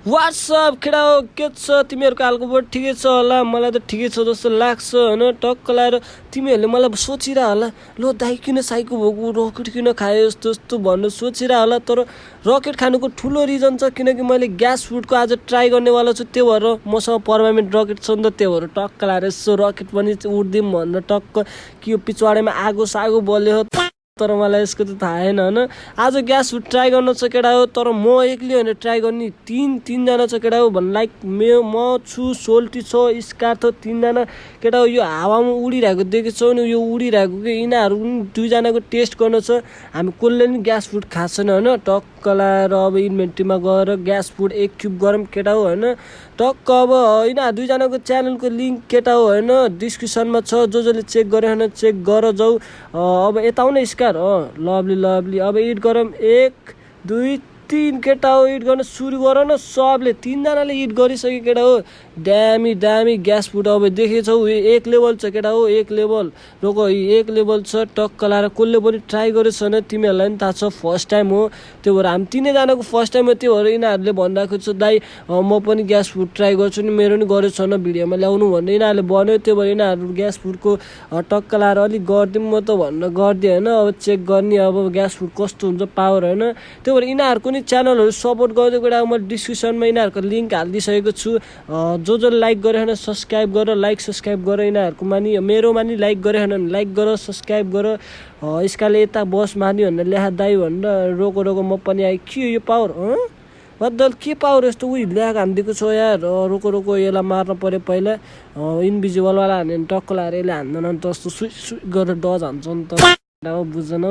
WhatsApp केटा हो के छ तिमीहरूको हालको ठिकै छ होला मलाई त ठिकै छ जस्तो लाग्छ होइन टक्क लाएर तिमीहरूले मलाई सोचिरह होला लो दाइ किन साइको भएको रकेट किन खायो यस्तो यस्तो भन्नु सोचिरह होला तर रकेट खानुको ठुलो रिजन छ किनकि मैले ग्यास फुडको आज ट्राई गर्नेवाला छु त्यो भएर मसँग पर्मानेन्ट रकेट छ नि त त्यो भएर टक्क लाएर यसो रकेट पनि उड्दिउँ भनेर टक्क कि यो पिछवाडीमा आगो सागो बल्यो तर मलाई यसको त थाहा छैन होइन आज ग्यास फुड ट्राई गर्न छ केटा हो तर म एक्लै होइन ट्राई गर्ने तिनजना छ केटा हो भन्नु लाइक म छु सोल्टी छ स्कार छ तिनजना केटा हो यो हावामा उडिरहेको देखेको छौ नि यो उडिरहेको कि यिनीहरू पनि दुईजनाको टेस्ट गर्न छ हामी कसले पनि ग्यास फुड खाएको छैन होइन टक्क लाएर अब इन्भेन्ट्रीमा गएर ग्यास फुड एक क्युब गरौँ केटा हो होइन टक्क अब यिनीहरू दुईजनाको च्यानलको लिङ्क केटा हो होइन डिस्क्रिप्सनमा छ जसले चेक गरे होइन चेक गर जाऊ अब यता आउन स्कार लभली लभली अब एड गरौँ 1 2 3 केटा हो एड गर्न सुरु गर न सबले तिनजनाले एड गरिसक्यो केटा हो दामी ग्यास फुड अब देखेछौ एक लेभल छ केटा हो एक लेभल रोको एक लेभल छ टक्क लाएर कसले पनि ट्राई गरेछ भने तिमीहरूलाई पनि थाहा छ फर्स्ट टाइम हो त्यो भएर हामी तिनैजनाको फर्स्ट टाइम हो त्यो भएर यिनीहरूले भनिरहेको छ दाइ म पनि ग्यास फुड ट्राई गर्छु नि मेरो पनि गरेछ न भिडियोमा ल्याउनु भन्ने यिनीहरूले भन्यो त्यो भएर यिनीहरू ग्यास फुडको टक्क लाएर अलिक गरिदिउँ म त भनेर गरिदिएँ होइन अब चेक गर्ने अब ग्यास फुड कस्तो हुन्छ पावर होइन त्यो भएर यिनीहरूको नि च्यानलहरू सपोर्ट गरिदिएको बेला म डिस्क्रिप्सनमा यिनीहरूको लिङ्क हालिदिइसकेको छु जो लाइक गरे होइन सब्सक्राइब गर लाइक सब्सक्राइब गर यिनीहरूकोमा नि मेरोमा नि लाइक गरे होइन लाइक गर सब्सक्राइब गर यसकाले यता बस मानि भनेर ल्याहा दाइ भनेर रोको म पनि आएँ के यो पावर बद्दल के पावर यस्तो उयो ल्याएको हानिदिएको छ यार रोको यसलाई मार्न पऱ्यो पहिला इन्भिजिबलवाला हान्यो भने टक्क लाएर यसले हान्दैन नि त यस्तो सुई गरेर डज हान्छ नि त बुझ्दैन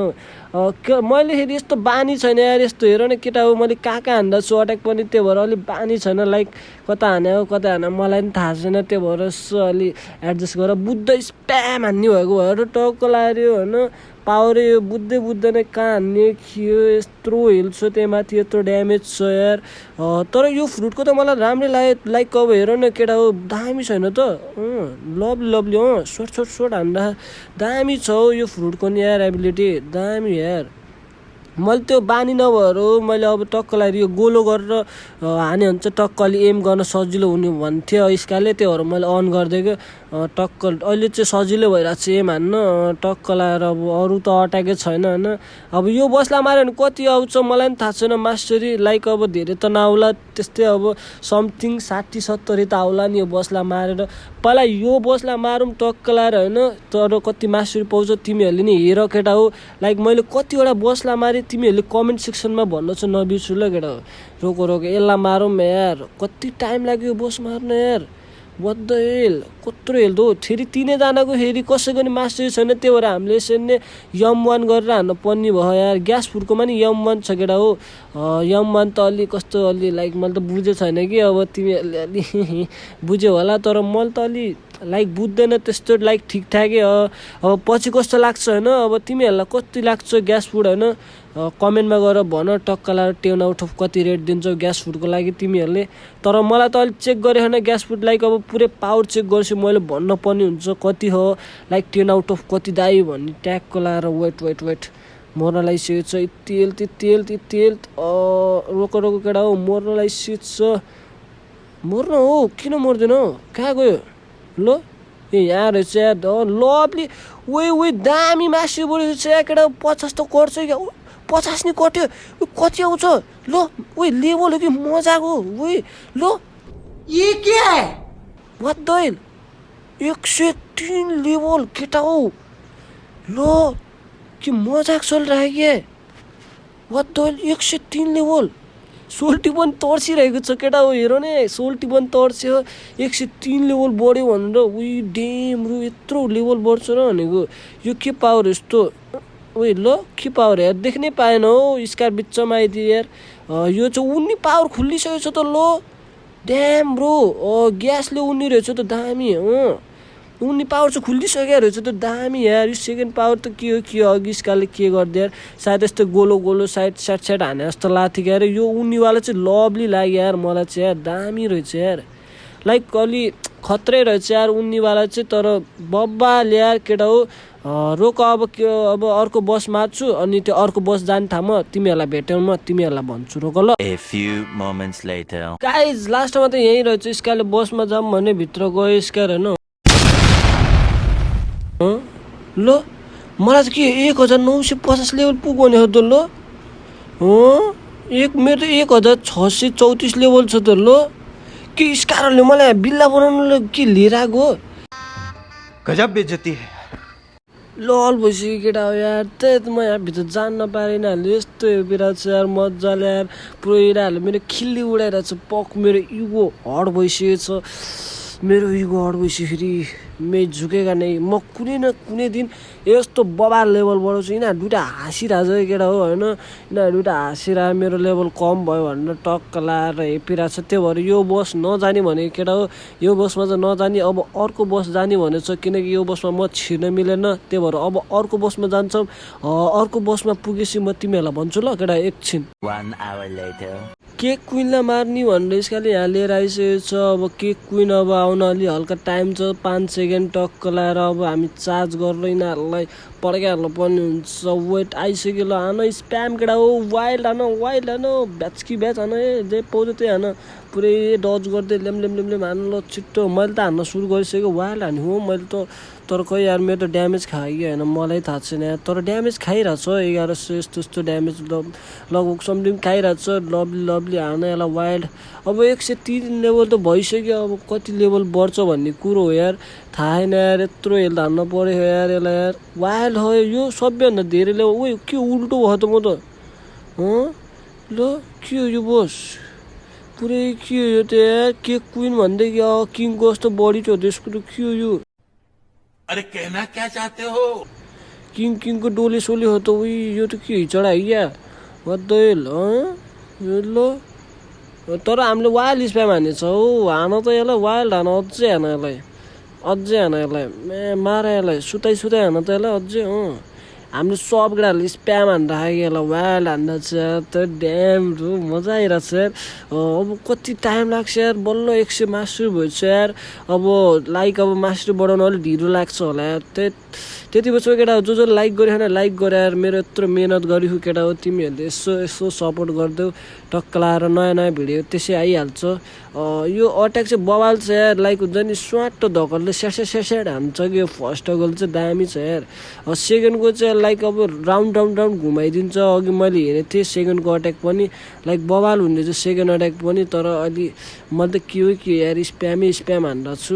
हौ मैले फेरि यस्तो बानी छैन यार यस्तो हेर न केटा हो मैले कहाँ हान्दा छु अट्याक पनि त्यो भएर अलिक बानी छैन लाइक कता हाने हो कता हाने मलाई पनि थाहा छैन त्यो भएर यसो अलि एडजस्ट गरेर बुझ्दै स्प्याम हान्ने भएको भएर टक्क लायो होइन पावर यो बुझ्दै कहाँ हान्ने खियो यत्रो हिल छ त्यही माथि यत्रो ड्यामेज छ यार तर यो फ्रुटको त मलाई राम्रै लाग्यो लाइक अब हेर न केटा हो दामी छैन त लभली सोट हान्दा दामी छ हौ यो फ्रुटको नि यार एबिलिटी दामी यार मैले त्यो बानी नभएर मैले अब टक्क लाएर यो गोलो गरेर हाने भने चाहिँ टक्क अलि एम गर्न सजिलो हुने भन्थ्यो स्काले त्यो भएर मैले अन गरिदिएको टक्क अहिले चाहिँ सजिलो भइरहेको छ एम हान्न टक्क लाएर अब अरू त अट्याकै छैन होइन अब यो बसलाई माऱ्यो भने कति आउँछ मलाई पनि थाहा छैन मास्टरी लाइक अब धेरै त नआउला त्यस्तै अब समथिङ 60-70 त आउला नि यो बसलाई मारेर पहिला यो बसलाई मारौँ टक्क लाएर होइन तर कति मास्टरी पाउँछ तिमीहरूले नि हेर केटा हो लाइक मैले कतिवटा बसलाई मारेँ तिमीहरूले कमेन्ट सेक्सनमा भन्न छ नबिर्सु ल केटा हो रोको यसलाई मारौँ यार कति टाइम लाग्यो बस मार्न यार बद्द हेल कत्रो हेल्दो फेरि तिनैजनाको फेरि कसैको नि मास्टरी छैन त्यो भएर हामीले यसरी नै यम1 गरेर हान्न पर्ने भयो यार ग्यास फुडकोमा नि यम1 छ केटा हो यम1 त अलि कस्तो अलि लाइक मैले त बुझे छैन कि अब तिमीहरूले अलि बुझ्यो होला तर मैले त अलि लाइक बुझ्दैन त्यस्तो लाइक ठिकठाकै अब पछि कस्तो लाग्छ होइन अब तिमीहरूलाई कति लाग्छ ग्यास फुड होइन कमेन्टमा गएर भन टक्क लाएर 10 आउट अफ कति रेट दिन्छौ ग्यास फुडको लागि तिमीहरूले तर मलाई त अलिक चेक गरे होइन ग्यास फुड लाइक अब पुरै पावर चेक गर्छु मैले भन्न पर्ने हुन्छ कति हो लाइक 10 आउट अफ कति दाइ भन्ने ट्यागको लाएर वेट मर्न लागिसकेको छ तेल रोको केटा हो मर्न लागिसकेको छ मर्न हो किन मर्दैन कहाँ गयो ल यहाँ रहेछ यार लभली वे दामी मासु बढेको छ केटा 50 त गर्छ क्या 50 नि कट्यो कति आउँछ ल वे लेभल हो कि मजाको वे ल ये क्या है बद्दैल 103 लेभल केटा हो ल कि मजाक चल रहा है बद्दैल 103 लेभल सोल्टी पनि तर्सिरहेको छ केटा हो हेर न सोल्टी पनि तर्स्यो 103 लेभल बढ्यो भनेर उही डेमरु यत्रो लेभल बढ्छ र भनेको यो के पावर यस्तो उही ल के पावर यार देख्नै पाएन हौ स्कार बिचमा आइदियो यार यो चाहिँ उन्नी पावर खुलिसकेको छ त ल ड्याम ब्रो ग्यासले उन्नी रहेछ त दामी उन्नी पावर चाहिँ खुलिसकेको रहेछ त दामी यार यो सेकेन्ड पावर त के हो अघि स्कारले के गरिदियो यार सायद यस्तो गोलो साइड हाने जस्तो लाग्थ्यो क्या यार यो उन्नीवाला चाहिँ लभली लाग्यो यार मलाई चाहिँ यार दामी रहेछ यार लाइक अलि खत्रै रहेछ यार उन्नीवाला चाहिँ तर बब्बा ल्यार केटा हो रोक अब अब अर्को बस मार्छु अनि त्यो अर्को बस जाने ठाउँमा तिमीहरूलाई भेट्यौँ म तिमीहरूलाई भन्छु रोक ल। A few moments later. Guys लास्टमा त यहीँ रहेछ स्काईले बसमा जाऊँ भने भित्र गयो स्काई होइन ल मलाई त के 1950 लेभल पुग्ने हो त ल मेरो त 1634 लेभल छ त ल के स्कारले मलाई बिल्ला बनाउनुले के लिएर आएको गजब बेइज्जती है। लल भइसक्यो केटा हो यार त्यही त म यहाँभित्र जान नपारेन यस्तो हेपिरहेको छ यार मजाले यार पुरैरहेको मेरो खिल्ली उडाइरहेको छ पक मेरो इगो हट भइसकेको छ मेरो इगो हट भइसक्यो मे झुकेका नै म कुनै न कुनै दिन यस्तो बबाल लेभल बढाउँछु यिनीहरू दुइटा हाँसिरहेको छ केटा हो होइन यिनीहरू दुइटा हाँसिरहेको मेरो लेभल कम भयो भनेर टक्क लाएर हेपिरहेको छ त्यही भएर यो बस नजाने भने केटा हो यो बसमा चाहिँ नजाने अब अर्को बस जाने भनेको छ किनकि यो बसमा म छिर्न मिलेन त्यही भएर अब अर्को बसमा जान्छौँ अर्को बसमा पुगेपछि म तिमीहरूलाई भन्छु ल केटा एकछिन। 1 hour later. केक क्विनलाई मार्ने भनेर यसकाले यहाँ लिएर आइसकेको छ अब केक क्विन अब आउन अलि हल्का टाइम छ 5 सेकेन्ड टक्क लाएर अब हामी चार्ज गरेर यिनीहरूलाई पड्काइहाल्नु पर्ने हुन्छ वेट आइसक्यो ल हान स्प्याम केटा हो वाइल्ड हान ब्याच कि ब्याच हान जे पाउँछ त्यही हान पुरै डज गर्दै लेम हान ल छिट्टो मैले त हान्न सुरु गरिसकेको वाइल्ड हाने हो मैले त तर खै यार मेरो त ड्यामेज खायो कि होइन मलाई थाहा छैन यार तर ड्यामेज खाइरहेको छ 1100 यस्तो ड्यामेज लगभग समथिङ खाइरहेको छ लभली हान यसलाई वाइल्ड अब 103 लेभल त भइसक्यो अब कति लेभल बढ्छ भन्ने कुरो हो यार थाहा छैन यार यत्रो हेल्थ हान्न पऱ्यो यार यसलाई यार वाइल्ड हो यो सबैभन्दा धेरै लेभल उयो के उल्टो भयो त म त ल के हो यो बस पुरै के हो यो त यार केक क्विन भन्दै कि किङको जस्तो बडी थियो त्यसको त के हो यो अरे कहना क्या चाहते हो किङको डोले सोले हो त उही यो त के चढाइया वद्दैल ल तर हामीले वाइल्ड स्प्याम हानेछ हौ हान त यसलाई वाइल्ड हान अझै हान यसलाई मार यसलाई सुताइ हान त यसलाई अझै हामीले सब केटाहरूले स्प्याम हान्न राखेको यसलाई वाइल्ड हान्दा छ त ड्याम मजा आइरहेको छ यार अब कति टाइम लाग्छ यार बल्ल 100 मास्टर भइछ यार अब लाइक अब मास्टर बढाउन अलिक ढिलो लाग्छ होला यार त्यति बच्चा केटा हो जो लाइक गर्यो होइन लाइक गरे यार मेरो यत्रो मेहनत गरिखु केटा हो तिमीहरूले यसो सपोर्ट गरिदेऊ टक्क लाएर नयाँ भिडियो त्यसै आइहाल्छ यो अट्याक चाहिँ बवाल छ यार लाइक हुन्छ नि स्वाट धकलले स्याट हान्छ कि यो फर्स्ट गोल चाहिँ दामी छ यार सेकेन्डको चाहिँ लाइक अब राउन्ड घुमाइदिन्छ अघि मैले हेरेको थिएँ सेकेन्डको अट्याक पनि लाइक बवाल हुने चाहिँ सेकेन्ड अट्याक पनि तर अलि मैले त के यार स्प्याम हान्दा छु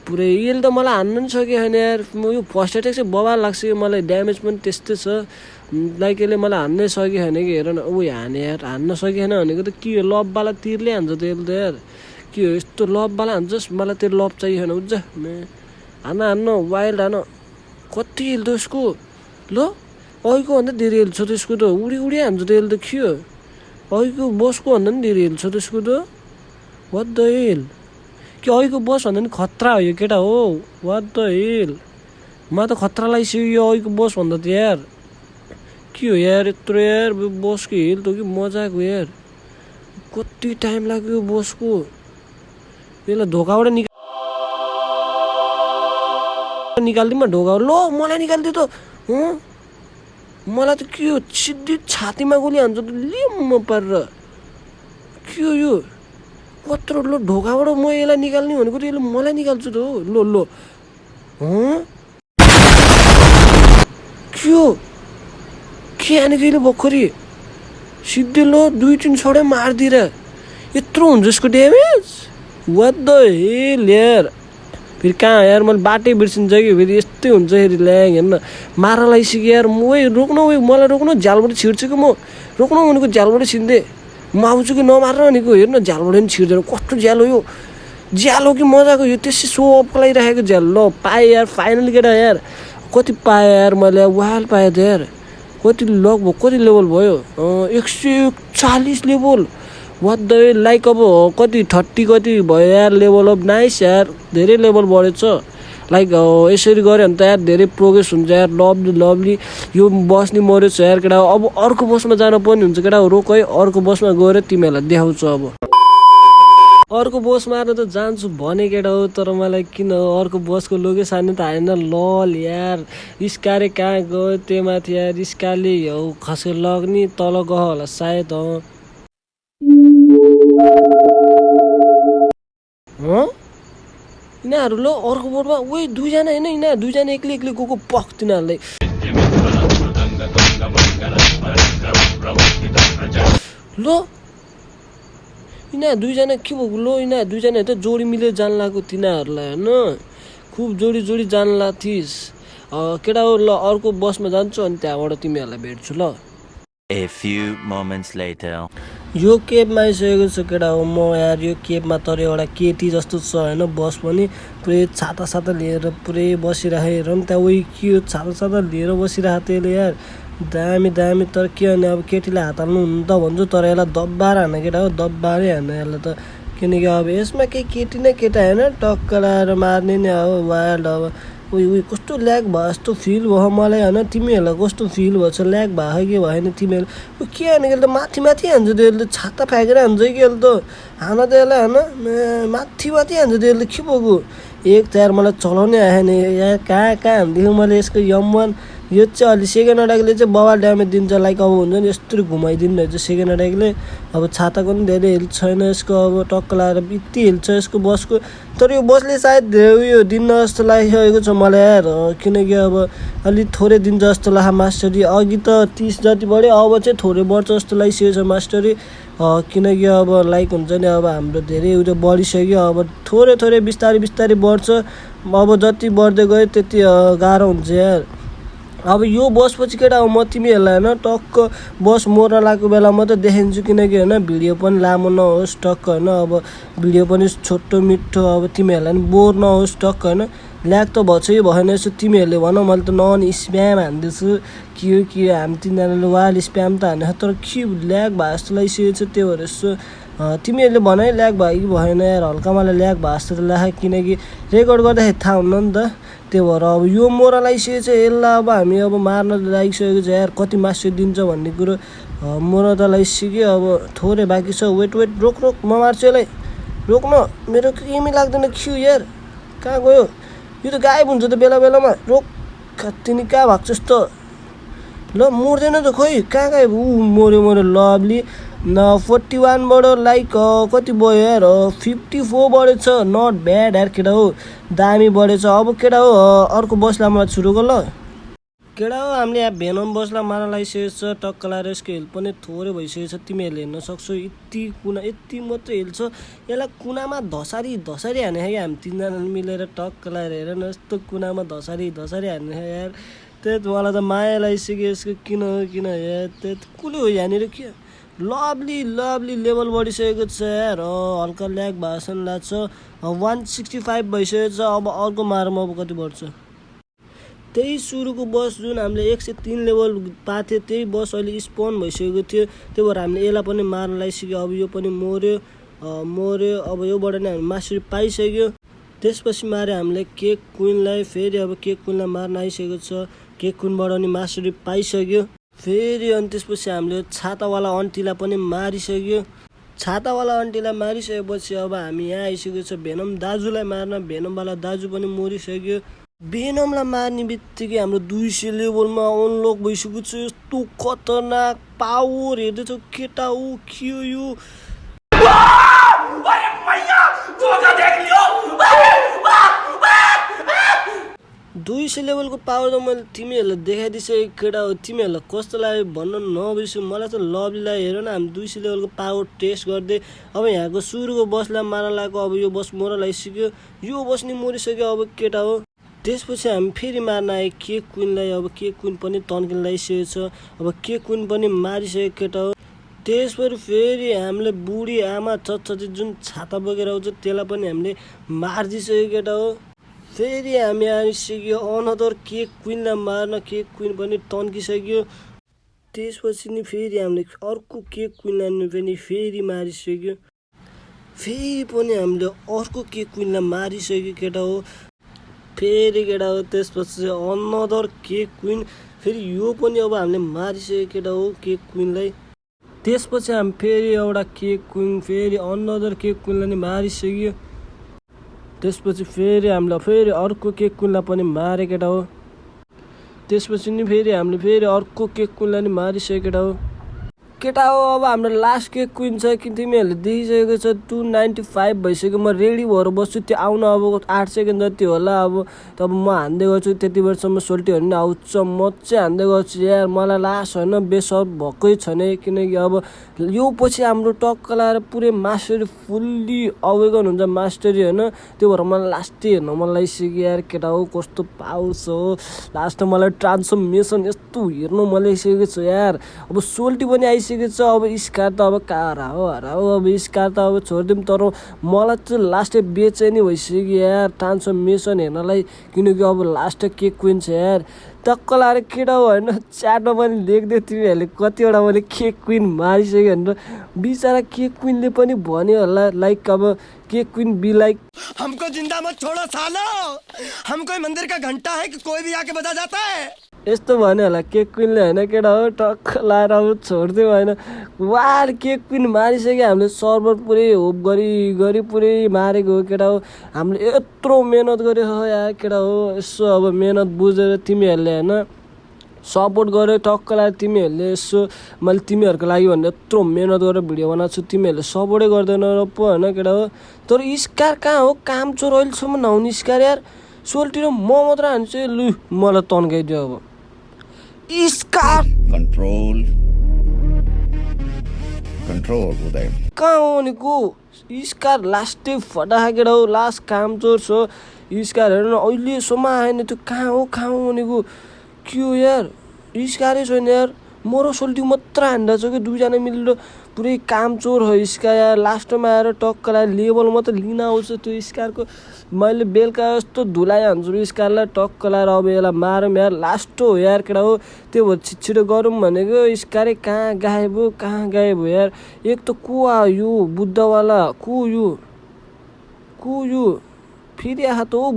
पुरै यसले त मलाई हान्नु पनि सक्यो होइन यार यो फर्स्ट अट्याक चाहिँ बवाल लाग्छ कि मलाई ड्यामेज पनि त्यस्तै छ लाइक यसले मलाई हान्नै सक्यो होइन कि हेर न हाने यार हान्न सकेन भनेको त के हो लभवाला तिरले हान्छ त यसले त यार के हो यस्तो लभवाला हान्छस् मलाई त्यो लभ चाहियो होइन बुझ्छ हान्न वाइल्ड हान कति हेल्छ यसको ल अहिलेको भन्दा धेरै हेल्छ त यसको त उडी हान्छ त यसले त के हो अहिलेको बसको भन्दा पनि धेरै हेल्छ त यसको त वाट द हेल कि अहिलेको बस भन्दा पनि खतरा हो यो केटा हो वाट द हेल म त खतरा लगाइसक्यो यो अहिलेको बस भन्दा त यार के हो यार यत्रो यार बसको हेल त कि मजाको यार कति टाइम लाग्यो बसको यसलाई धोकाबाट निकालिदिउँ ढोका ल मलाई निकालिदियो त मलाई त के हो सिधै छातीमा गोली हान्छ त लिम पारेर के हो यो कत्रो ल ढोकाबाट म यसलाई निकाल्ने भनेको त यसले मलाई निकाल्छु त हो ल के हो के हानेको यसले भर्खरी सिधै ल 2-3 छडै मारिदिएर यत्रो हुन्छ यसको ड्यामेज वाट द हेल यार फेरि कहाँ यार मैले बाटै बिर्सिन्छ कि फेरि यस्तै हुन्छ फेरि ल्याङ हेर्न मार लगाइसक्यो यार म रोक्नु मलाई रोक्नु झ्यालबाट छिर्छु कि म रोक्नु भनेको झ्यालबाट छिर्दै म आउँछु कि नमार्न भनेको हेर्न झ्यालबाट पनि छिर्दैन कस्तो झ्याल हो यो झ्याल हो कि मजाको यो त्यसै सो अफको लगाइराखेको झ्याल ल पाएँ यार फाइनल केटा यार कति पाएँ यार मैले वाल पाएँ त यार कति लगभग कति लेभल भयो 140 लेभल वाट द लाइक अब कति 30 कति भयो यार लेभल अफ नाइस यार धेरै लेभल बढेछ लाइक यसरी गऱ्यो भने त यार धेरै प्रोग्रेस हुन्छ यार लभली यो बस नि मरेछ यार केटा अब अर्को बसमा जानु पर्ने हुन्छ केटा रोक है अर्को बसमा गएर तिमीहरूलाई देखाउँछु अर्को बस मार्न त जान्छु भने केटा हो, तर मलाई किन अर्को बसको लोकेसन त हालेन। लल यार स्कारे कहाँ गयो त्यो माथि यार, स्काले हौ खसे लग्ने तल गयो होला सायद। यिनीहरू ल अर्को बोर्डमा उही दुईजना होइन, यिनीहरू दुईजना एक्लै एक्लै गएको पख तिनीहरूलाई। ल यिनीहरू दुईजना के भएको लो, यिनीहरू दुईजना त जोडी मिलेर जान लाग्यो तिनीहरूलाई होइन, खुब जोडी जोडी जान लाग्थिस् केटा हो। ल अर्को बसमा जान्छु अनि त्यहाँबाट तिमीहरूलाई भेट्छु ल। A few moments later. यो केबमा आइसकेको छ केटा हो म यार। यो केबमा तर एउटा केटी जस्तो छ होइन, बस पनि पुरै छाता साता लिएर पुरै बसिरहेको हेर नि त्यहाँ, उही के हो छाता साता लिएर बसिरहेको त्यसले यार, दामी दामी। तर के भने अब केटीलाई हात हाल्नु हुनु त भन्छु, तर यसलाई दब्बाएर हान्न केटा हो, दब्बाएरै हान्न यसलाई त, किनकि अब यसमा केही केटी न केटा होइन टक्क लाएर मार्ने नै हो वाइल्ड। अब उही उही कस्तो ल्याग भयो जस्तो फिल भयो मलाई होइन, तिमीहरूलाई कस्तो फिल भएछ ल्याग भयो कि भएन तिमीहरू? के हाने कि त माथि माथि हान्छ त्यसले, छाता फ्याँकेर हान्छ कि यसले त, हान त यसलाई होइन माथि माथि हान्छ त्यसले के भएको। एक त यार मलाई चलाउनै आएन यार, कहाँ कहाँ हान्दियो मैले यसको M1। यो चाहिँ अलि सेकेन्ड अट्याकले चाहिँ बवाल ड्यामेज दिन्छ, लाइक अब हुन्छ नि यस्तरी घुमाइदिनु रहेछ सेकेन्ड अट्याकले। अब छाताको पनि धेरै हेल्थ छैन यसको, अब टक्क लाएर बित्ती हेल्थ छ यसको बसको। तर यो बसले सायद धेरै उयो दिन जस्तो लागिसकेको छ मलाई यार, किनकि अब अलिक थोरै दिन्छ जस्तो लाग्यो मास्टरी। अघि त 30 जति बढ्यो, अब चाहिँ थोरै बढ्छ जस्तो लागिसकेको छ मास्टरी, किनकि अब लाइक हुन्छ नि अब हाम्रो धेरै उयो बढिसक्यो, अब थोरै थोरै बिस्तारै बिस्तारै बढ्छ। अब जति बढ्दै गयो त्यति गाह्रो हुन्छ यार। अब यो बसपछि केटा हो म तिमीहरूलाई होइन टक्क बस मोर्न लागेको बेला मात्रै देखाइदिन्छु, किनकि होइन भिडियो पनि लामो नहोस् टक्क होइन, अब भिडियो पनि छोटो मिठो, अब तिमीहरूलाई पनि बोर नहोस् टक्क होइन। ल्याग त भएछ कि भएन यसो तिमीहरूले भन, मैले त नन स्प्याम हान्दैछु के हामी तिनीहरूले वाल स्प्याम त हाने, तर के ल्याग भए जस्तो लागिसकेको छ, त्यही भएर यसो तिमीहरूले भन है ल्याग भयो कि भएन यार। हल्का मलाई ल्याग भए जस्तो त लाग्यो, किनकि रेकर्ड गर्दाखेरि थाहा हुन्न नि त, त्यही भएर अब यो मोरा लागिसकेको छ यसलाई। अब हामी अब मार्न लागिसकेको छ यार, कति मासु दिन्छ भन्ने कुरो मोरा त लागिसक्यो, अब थोरै बाँकी छ। वेट वेट रोक रोक म मार्छु यसलाई, रोक्न मेरो केही लाग्दैन खिउ यार, कहाँ गयो यो त गायब हुन्छ त बेला बेलामा, रोक तिमी कहाँ भएको छस् त, ल मर्दैन त खोइ कहाँ गायब। मऱ्यो मऱ्यो लभली। 41बाट लाइक कति भयो यार 54 बढेछ, नट ब्याड यार केटा हो, दामी बढेछ। अब केटा हो अर्को बसलाई मलाई सुरु गर ल केटा हो। हामीले यहाँ भेनम बसलाई मार्न लागिसकेको छ, टक्क लाएर यसको हेल्थ पनि थोरै भइसकेको छ, तिमीहरूले हेर्न सक्छौ यति कुना यति मात्रै हेल्थ छ। यसलाई कुनामा धसारी धसारी हाने कि हामी तिनजना मिलेर टक्क लाएर हेर न, यस्तो कुनामा धसारी धसारी हाने यार। त्यही मलाई त माया लागिसक्यो यसको, किन यार त्यही कसले हो यहाँनिर के लभली लभली लेभल बढिसकेको छ यार, हल्का ल्याग भाषण लाग्छ। 165 भइसकेको छ, अब अर्को मारौँ अब कति बढ्छ। त्यही सुरुको बस जुन हामीले 103 लेभल पाएको थियो त्यही बस अहिले स्पोन भइसकेको थियो, त्यही भएर हामीले यसलाई पनि मार्न लागिसक्यो। अब यो पनि मऱ्यो, अब योबाट नै हामी मास्टरी पाइसक्यो। त्यसपछि माऱ्यो हामीले केक क्विनलाई, फेरि अब केक क्विनलाई मार्न आइसकेको छ, केक क्विनबाट नि मास्टरी पाइसक्यो फेरि। अनि त्यसपछि हामीले छातावाला आन्टीलाई पनि मारिसक्यो। छातावाला आन्टीलाई मारिसकेपछि अब हामी यहाँ आइसकेको छ भेनम दाजुलाई मार्न, भेनमवाला दाजु पनि मरिसक्यो। भेनमलाई मार्ने बित्तिकै हाम्रो 200 लेभलमा अनलक भइसकेको छ, यस्तो खतरनाक पावर हेर्दैछौ केटा हो के हो यो। 200 लेभलको पावर त मैले तिमीहरूलाई देखाइदिइसकेँ केटा हो, तिमीहरूलाई कस्तो लाग्यो भन्न नबिर्सु। मलाई त लभलीलाई हेर न, हामी 200 लेभलको पावर टेस्ट गर्दै अब यहाँको सुरुको बसलाई मार्न लागेको। अब यो बस मोर लागिसक्यो, यो बस नि मरिसक्यो अब केटा हो। त्यसपछि हामी फेरि मार्न आयो केक क्विनलाई, अब केक क्विन पनि तन्किन लागिसकेको छ, अब केक क्विन पनि मारिसक्यो केटा हो। त्यसपछि फेरि हामीले बुढी आमा चच्चची जुन छाता बोकेर आउँछ त्यसलाई पनि हामीले मारिदिइसक्यो केटा हो। फेरि हामी आइसक्यो अनदर केक क्विनलाई मार्न, केक क्विन पनि तन्किसक्यो। त्यसपछि नि फेरि हामीले अर्को केक क्विनलाई पनि फेरि मारिसक्यो, फेरि पनि हामीले अर्को केक क्विनलाई मारिसक्यो केटा हो। फेरि केटा हो त्यसपछि अनदर केक क्विन, फेरि यो पनि अब हामीले मारिसक्यो केटा हो केक क्विनलाई। त्यसपछि हामी फेरि एउटा केक क्विन फेरि अनदर केक क्विनलाई नि मारिसक्यो। त्यसपछि फेरि हामीले फेरि अर्को केक क्विनलाई पनि मारे केटा हो। त्यसपछि नि फेरि हामीले फेरि अर्को केक क्विनलाई नि मारिसक्यो केटा हो। अब हाम्रो लास्ट केक क्विन छ कि तिमीहरूले देखिसकेको छ 295 भइसक्यो। म रेडी भएर बस्छु, त्यो आउन अब 8 सेकेन्ड जति होला। अब तब म हान्दै गर्छु, त्यति बेरसम्म सोल्टीहरू नि आउँछ, म चाहिँ हान्दै गर्छु यार। मलाई लास्ट होइन बेसर भएकै छैन, किनकि अब यो पछि हाम्रो टक्क लाएर पुरै मास्टरी फुल्ली अवेगन हुन्छ मास्टरी होइन। त्यो भएर मलाई लास्टै हेर्न मन लागिसक्यो यार केटा हो। कस्तो पाउँछ हो लास्टमा, मलाई ट्रान्सफर्मेसन यस्तो हेर्नु मन लागिसकेको छ यार। अब सोल्टी पनि आइसक्यो छ। अब स्कार त अब हरा हो अब स्कार त अब छोडिदिउँ, तर मलाई चाहिँ लास्टै बेचैनी भइसक्यो यार ट्रान्सफर्मेसन हेर्नलाई, किनकि अब लास्ट केक क्विन छ यार। टक्क लाएर केटा हो होइन। च्याटमा पनि लेख्दै तिमीहरूले कतिवटा मैले केक क्विन मारिसक्यो भनेर। बिचरा केक क्विनले पनि भन्यो होला लाइक अब केक क्विन बी लाइक हमको जिंदा मत छोड़ो सालो, हम कोई मंदिर का घंटा है कि कोई भी आके बजा जाता है। यस्तो भन्यो होला केक क्विनले होइन केटा हो। टक्क लाएर अब छोडिदियो होइन। वार केक क्विन मारिसक्यो हामीले। सर्भर पुरै होप गरी पुरै मारेको हो केटा हो। हामीले यत्रो मेहनत गरेको हो यार केटा हो। यसो अब मेहनत बुझेर तिमीहरूले होइन सपोर्ट गर्यो। टक्क लाएर तिमीहरूले यसो मैले तिमीहरूको लागि भनेर यत्रो मेहनत गरेर भिडियो बनाएको छु, तिमीहरूले सपोर्टै गर्दैन र पो होइन केटा हो। तर स्कार कहाँ हो, काम चोर अहिलेसम्म नहुने स्कार यार। सोल्टी र म मात्र हान्छु, लु मलाई तन्काइदियो अब स्कार। कंट्रोल उदय कहाँ हो भनेको स्कार लास्टै फटा केटा हो। लास्ट काम चोर छ स्कार हेर्नु अहिलेसम्म आएन। त्यो कहाँ हो भनेको के हो यार। स्कारै छैन यार। म र सोल्टी मात्र हान्दा छ कि दुईजना मिलेर पुरै काम चोर हो स्कार यार। लास्टमा आएर टक्क लाएर लेभल मात्र लिन आउँछ त्यो स्कारको। मैले बेलुका जस्तो धुलाइ हान्छु स्कारलाई। टक्क लाएर अब यसलाई मारौँ यार, लास्ट हो यार केटा हो। त्यो भएर छिटो गरौँ भनेको स्कारै कहाँ गायब हो यार। एक त को आयो यो बुद्धवाला, को यो फेरि आएको त हो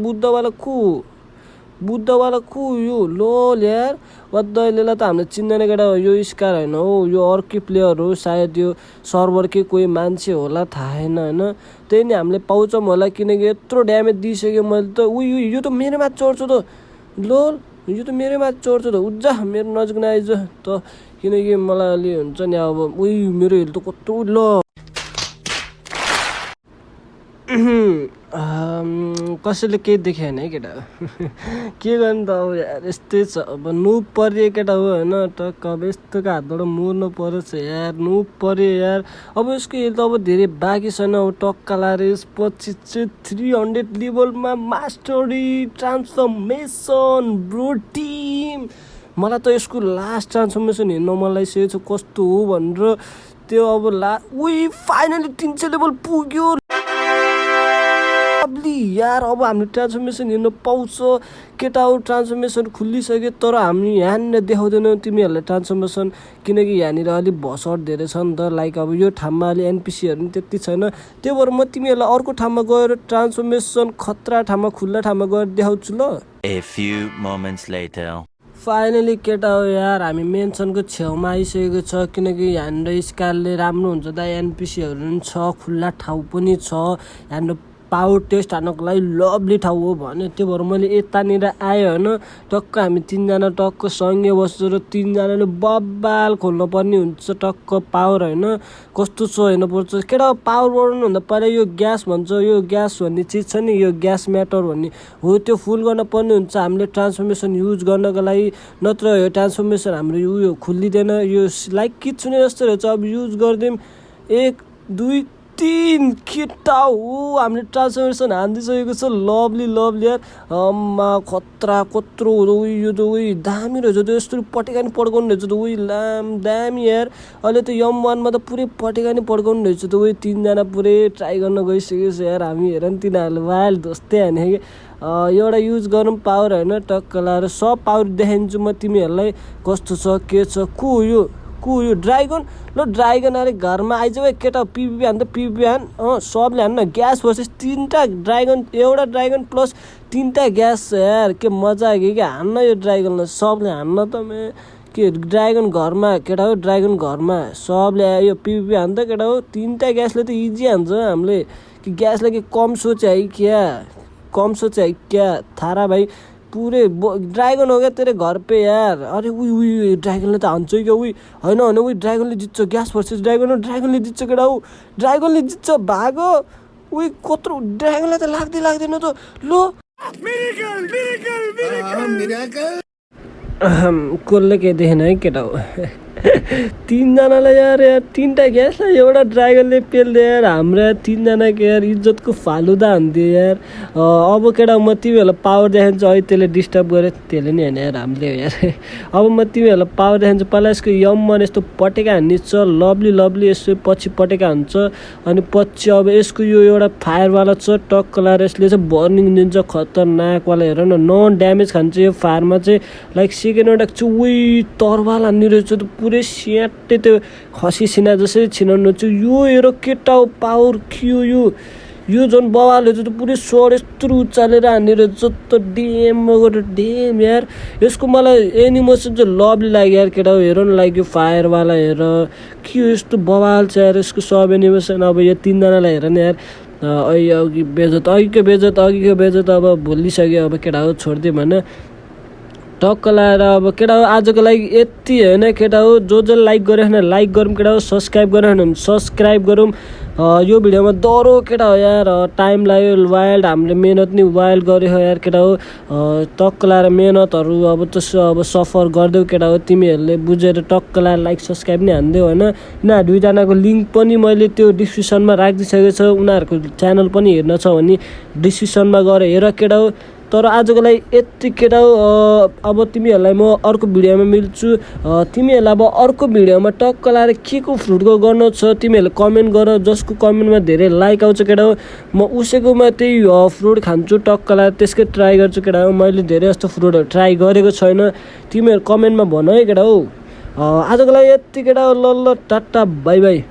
बुद्धवाला को यो लोल यार। अहिलेलाई त हामीले चिन्दैन केटा हो। यो स्कार होइन हो, यो अर्कै प्लेयर हो सायद, यो सर्भरकै कोही मान्छे होला थाहा छैन होइन। त्यही नै हामीले पाउँछौँ होला, किनकि यत्रो ड्यामेज दिइसक्यो मैले त। यो त मेरोमा चढ्छ त लोल, यो त मेरोमा चढ्छ त। उज्जा मेरो नजिक नआइज त, किनकि मलाई अलि हुन्छ नि अब। मेरो हेल त कत्रो ल कसैले केही देखेन है केटा के गर्नु त अब यार। यस्तै छ अब। नुब पऱ्यो केटा हो होइन। टक्क अब यस्तोको हातबाट मर्नु पर्यो छ यार। नुब पऱ्यो यार। अब यसको हेल त अब धेरै बाँकी छैन। अब टक्का लाएर यसपछि चाहिँ 300 लेभलमा मास्टरी ट्रान्सफर्मेसन ब्रो टिम। मलाई त यसको लास्ट ट्रान्सफर्मेसन हेर्न मन लागिसकेको छ कस्तो हो भनेर। त्यो अब फाइनली 300 लेभल पुग्यो यार। अब हामीले ट्रान्सफर्मेसन हेर्न पाउँछ केटा हो। ट्रान्सफर्मेसन खुलिसक्यो, तर हामी यहाँनिर देखाउँदैनौँ तिमीहरूलाई ट्रान्सफर्मेसन, किनकि यहाँनिर अलिक भसट धेरै छ नि त। लाइक अब यो ठाउँमा अलि एनपिसीहरू पनि त्यति छैन। त्यो भएर म तिमीहरूलाई अर्को ठाउँमा गएर ट्रान्सफर्मेसन खतरा ठाउँमा खुल्ला ठाउँमा गएर देखाउँछु ल। A few moments later. Finally केटा हो यार, हामी मेन्सनको छेउमा आइसकेको छ, किनकि यहाँनिर स्कारले राम्रो हुन्छ त। एनपिसीहरू पनि छ, खुल्ला ठाउँ पनि छ यहाँनिर। पावर टेस्ट हान्नको लागि लभली ठाउँ हो भन्यो। त्यो भएर मैले यतानिर आएँ होइन। टक्क हामी तिनजना टक्क सँगै बस्छु र तिनजनाले बब्बाल खोल्नुपर्ने हुन्छ टक्क पावर होइन। कस्तो छ हेर्नुपर्छ केटा। पावर बढाउनुभन्दा पहिला यो ग्यास भन्छ, यो ग्यास भन्ने चिज छ नि, यो ग्यास म्याटर भन्ने हो, त्यो फुल गर्न पर्ने हुन्छ हामीले ट्रान्सफर्मेसन युज गर्नको लागि। नत्र यो ट्रान्सफर्मेसन हाम्रो उयो खुलिँदैन। यो लाइक किट छुने जस्तो रहेछ। अब युज गरिदिउँ 1 2 3 केटा हो। हामीले ट्रान्सफर्मेसन हानिदिइसकेको छ। लभली यार। अम्मा खतरा कत्रो यो त दामी रहेछ त। यस्तो पटेका नि पड्काउनु रहेछ त। दामी यार। अहिले त M1मा त पुरै पटेका नि पड्काउनु रहेछ त। तिनजना पुरै ट्राई गर्न गइसकेको छ यार। हामी हेर नि तिनीहरूले वाइल्ड जस्तै हाने कि एउटा युज गरौँ पावर होइन। टक्क लाएर सब पावर देखाइदिन्छु म तिमीहरूलाई कस्तो छ के छ। को यो ड्राइगन ल। ड्राइगन अरे घरमा आइज केटा। पिभी हान त पिभी हान। सबले हान्न। ग्यास भर्सेस 3टा ड्राइगन, एउटा ड्राइगन प्लस 3टा ग्यास छ यार। के मजा आयो कि हान्न यो ड्राइगनलाई सबले हान्न त। के ड्रागन घरमा केटा हो, ड्रागन घरमा सबले आयो पिपिपी हान्छ केटा हो। 3टा ग्यासले त इजी हान्छ हामीले, कि ग्यासले कि कम सोचे है क्या, कम सोचे है क्या थारा भाई। पूरे ड्रागन हो गया तेरे घर पे यार। अरे उही ड्रागनले त हान्छ क्या, उही होइन होइन उही ड्रागनले जित्छ, ग्यास भर्सेस ड्रागन हो, ड्रागनले जित्छ केटा हो, ड्रागनले जित्छ भागो। उही कत्रो ड्रागनलाई त लाग्दैन त लो कसले केही देखेन है केटा हो। 3जनालाई यार 3टा ग्यासलाई एउटा ड्रागनले पेल्दे यार। हाम्रा 3जनाको यार इज्जतको फालुदा हान्दियो यार। अब केटा म तिमीहरूलाई पावर देखाउँछु, है त्यसले डिस्टर्ब गरे, त्यसले नि होइन यार हामीले यार। अब म तिमीहरूलाई पावर देखाउँछु, पहिला यसको यमन यस्तो पटेका हान्ने छ, लभली यसो पछि पटेका हुन्छ। अनि पछि अब यसको यो एउटा फायरवाला छ टक्क लाएर, यसले चाहिँ बर्निङ दिन्छ खतरनाकवाला। हेर न नन ड्यामेज खान्छ यो फायरमा चाहिँ। लाइक सेकेन्ड एउटा चाहिँ उही तरवाल हान्ने रहेछ त, पुरै स्याट्टै त्यो खसी सिना जसरी छिनाउनु छ। यो हेर केटा हो पावर खियो यो झन् बवाल रहेछ त, पुरै स्वर यत्रो उचालेर हान्ने रहेछ त। डेम यार यसको मलाई एनिमेसन चाहिँ लभली लाग्यो यार केटा हो। हेर न लाग्यो फायरवाला हेर के यस्तो बवाल छ यार यसको सब एनिमेसन। अब यो 3जनालाई हेर न यार, अघिको बेजत अब भुलिसक्यो अब केटा हो, छोडिदियो भने टक्क लाएर। अब केटा हो आजको लागि यति होइन केटा हो। जो लाइक गऱ्यो भने लाइक गरौँ केटा हो, सब्सक्राइब गऱ्यो भने सब्सक्राइब गरौँ। यो भिडियोमा डह्रो केटा हो यार, टाइम लाग्यो, वाइल्ड हामीले मेहनत नि वाइल्ड गऱ्यो हो यार केटा हो। टक्क लाएर मेहनतहरू अब त्यसो अब सफर गरिदेऊ केटा हो। तिमीहरूले बुझेर टक्क लाएर लाइक सब्सक्राइब नि हानिदेऊ होइन। यिनीहरू 2जनाको लिङ्क पनि मैले त्यो डिस्क्रिप्सनमा राखिदिइसकेको छ, उनीहरूको च्यानल पनि हेर्न छ भने डिस्क्रिप्सनमा गएर हेर केटा हो। तर आजको लागि यति केटा हो। अब तिमीहरूलाई म अर्को भिडियोमा मिल्छु। तिमीहरूलाई अब अर्को भिडियोमा टक्क लाएर के को फ्रुटको गर्नु छ तिमीहरूले कमेन्ट गर। जसको कमेन्टमा धेरै लाइक आउँछ केटा हो, म उसैकोमा त्यही फ्रुट खान्छु टक्क लाएर, त्यसकै ट्राई गर्छु केटा हो। मैले धेरै जस्तो फ्रुटहरू ट्राई गरेको छैन, तिमीहरू कमेन्टमा भन है केटा हो। आजको लागि यति केटा हो। ल टाटा बाई बाई।